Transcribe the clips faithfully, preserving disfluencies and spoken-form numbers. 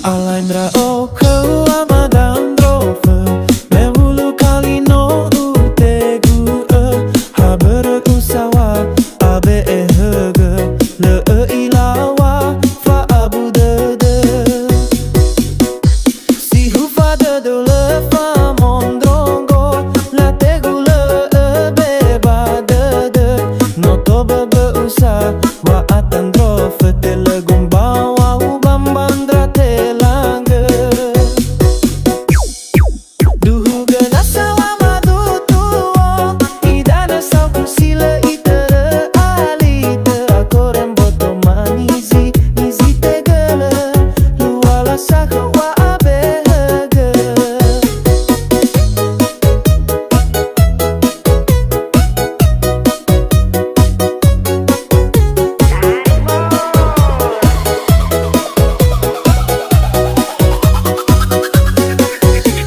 Alai ndra'o khöu amadandrofö, me wulu kali no utegu'ö, ha börö usaŵa abe'e högö, lö ö'ilaŵa fa'abu dödö. Si hufadödö lö famondrongo, lategu lö öbe ba dödö, no toböbö usa wa'atandrofö telögu mbaŵa ubambandra telangö. Duhu gö nasa wamadutuo, idanö saoku si lö itörö alitö, akore mboto manizi, nizi tegölö, luala sakhö wa'abe högö.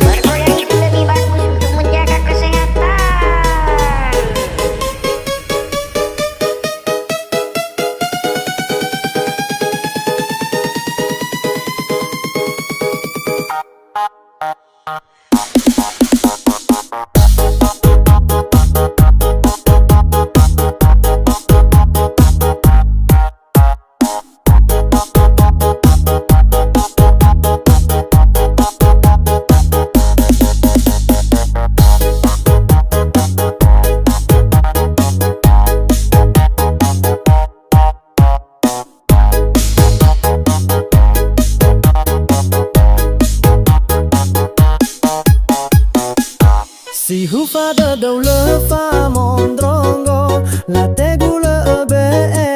Bergoyang itu lebih bagus untuk menjaga kesehatan. Si hufadödö lö famondrongo, lategu lö öbe'e